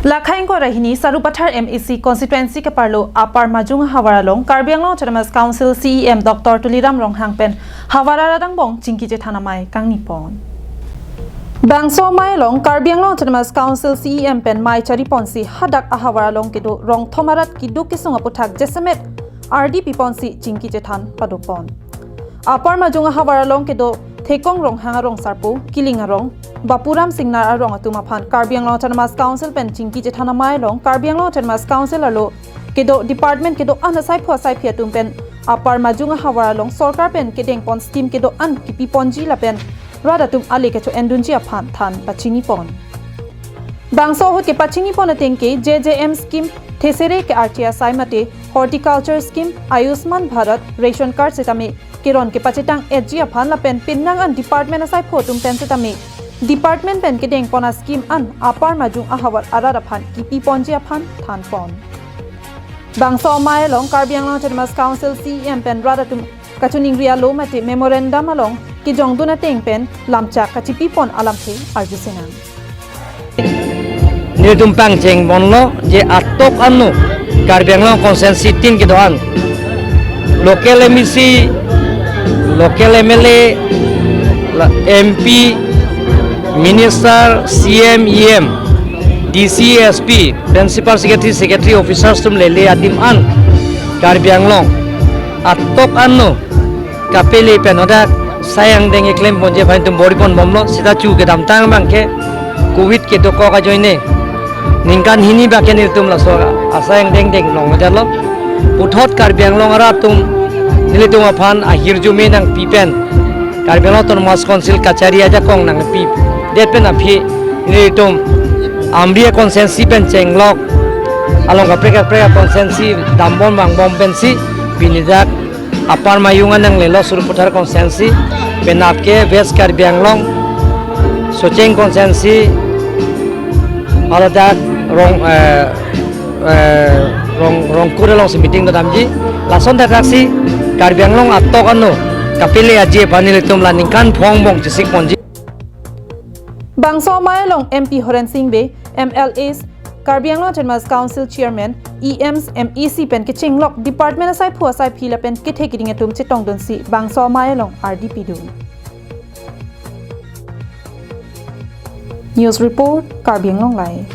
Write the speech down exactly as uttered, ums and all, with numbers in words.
Lakhai ingkoi ra hini Sarupathar M A C constituency keparlo Upper Majung ahavar along Karbi Anglong Autonomous Council C E M Doctor Tuliram Ronghang pen havar arat angbong chingki chethan amei kangni pon. Bangso amei along Karbi Anglong Autonomous Council C E M pen mei chari ponsi hadak ahavar along kedo rongthom arat keduk kesung aputhak jasemet ardi pi ponsi chingki chethan pado pon. Upper Majung ahavar along kedo Thekong Ronghang arong sarpo, Kiling arong, Bapuram Singnar arong atum aphan Karbi Anglong Autonomous Council pen chingki chethan amei along Karbi Anglong Autonomous Council arlo kedo department kedo-an asaiphu asaiphi atum pen Upper Majung ahavar along sorkar pen kedeng pon scheme kedo-an kipi ponji lapen rat atum ale kecho-endunji aphan than pachini pon. Bangso ahut kepachini pon ateng ke J J M scheme, thesere ke-arche asai mate horticulture scheme, Ayushman Bharat, ration card setame keron kepachetang etji aphan lapen pinnang an department asaiphu atum pen setame department pen kedeng pon ascheme an Upper Majung ahavar arat aphan kipi ponji aphan than pon. Bangso amei along Karbi Anglong Autonomous Council C E M pen rat atum kachiningri alo mate memorandum along kejongdun ateng pen lamchak kachipi pon alamthe arju sinang. Nelitum pangcheng ponlo je atok ano Karbi Anglong constituency tin kedo-an local M A C, local M L A, la M P, minister, C M, E M, D C, S P, principal secretary, secretary, officers atum lele adim an Karbi Anglong atok ano kapele pen hadak sai angdeng keklem ponji aphan nelitum bor-i pon bomlo. Seta chu kedamtang abang ke covid kedokok ajoine ningkan hini bak ke nelitum laso asai angdeng deng long lo. Puthot Karbi Anglong arat atum nelitum aphan ahirjume nangpi pen Karbi Anglong Autonomous Council kachari ajakong nangpidet pen aphi nelitum Amri constituency pen chenglok along kaprek kaprek constituency dambom vangbom pensi pini dak Upper Majung an nanglelo Sarupathar constituency, penap ke West Karbi Anglong, Socheng constituency, haladak Rong, eh, eh, Rong, Rongkur alongsi meeting dodamji. Lason thakthak si Karbi Anglong atok ano kapele aji aphan nelitum la ningkan phongbong chesik ponji. Bangso amei along M P Horen Sing Bey, M L As, Karbi Anglong Autonomous Council Chairman, E Ms, M A C pen kechenglok department asaiphu asaiphi lapen kethe keding atum chetongdunsi bangso amei along ardi pidun. News report, Karbi Anglong Live.